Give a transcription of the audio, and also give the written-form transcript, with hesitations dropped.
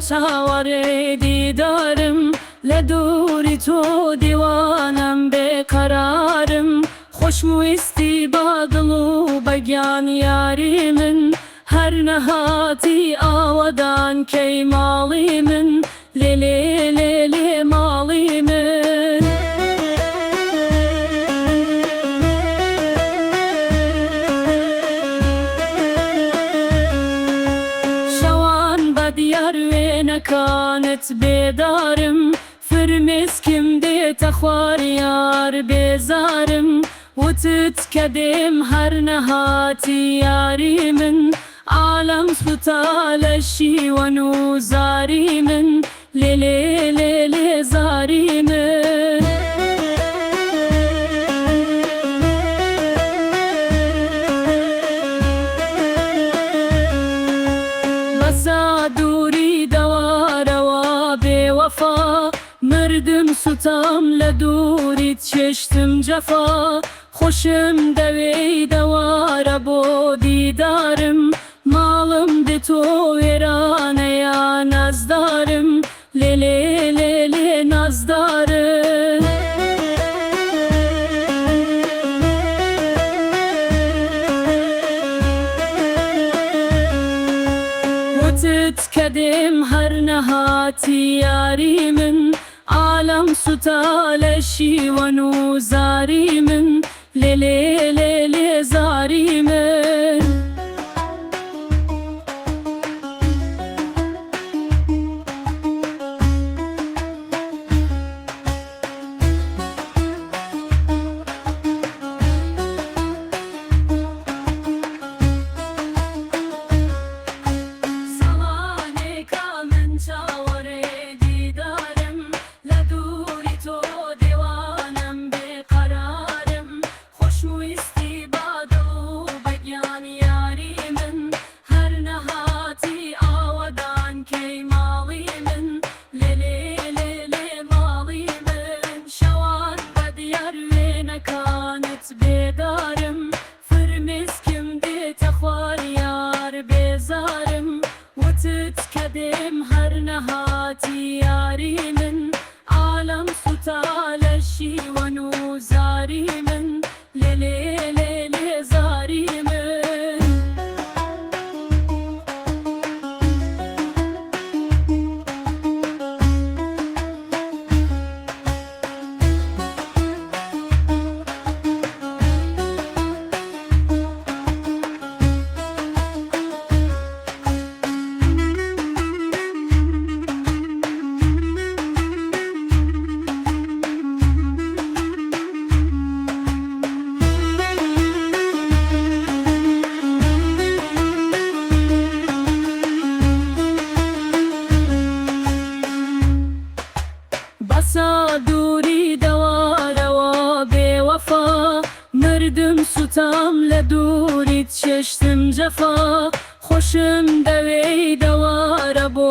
چاوەڕێی دیدارم، لە دووری تۆ دیوانەم بێ قەرارم، خۆشمویستی بە دڵ و بە گیان یاری من، هەر نەهاتی ئاوەدان کەی ماڵی من، لێ لێ لێ لێ ماڵی من. شەوان بە دیار وێنەکانت بێدارم، فرمێسکم دێتە خوار یار بێزارم، وتت کە دێم هەر نەهاتی یاری من، عالەم سوتا لە شیوەن و زاری من، لێ لێ لێ لێ زاری من. بەسە دووری دەوارەوە بێ وەفا، مردم سوتام لە دووریت چێشتم جەفا، خۆشم دەوێی دەوارە بۆ دیدارم، ماڵم بێ تۆ وێرانەیە نازدارم، لێ لێ لێ لێ نازدارم. وتت کە دێم هەر نەهاتی یاری من، عالەم سوتا لە شیوەن و زاری من، لێ لێ لێ لێ زاری من. ساڵانێکە من چاوەڕێی دیدارم، لە دووری تۆ دێوانەم بێ قەرارم، خۆشمویستی بە دڵ و بە گیان یاری من، هەر نەهاتی ئاوەدان کەی ماڵی من، لێ لێ لێ لێ ماڵی من. شەوان بە دیار وێنەکانت بێدارم، فرمێسکم دێتە خوار یار بێزارم، وتت کە دێم هەر نەهاتی یاری من، عالەم سوتا لە شیوەن و زاری من، لێ لێ لێ لێ زاری من. بەسە دووری دەوارەوە بێ وەفا، مردم سوتام لە دووریت چێشتم جەفا، خۆشم دەوێی دەوارە بۆ.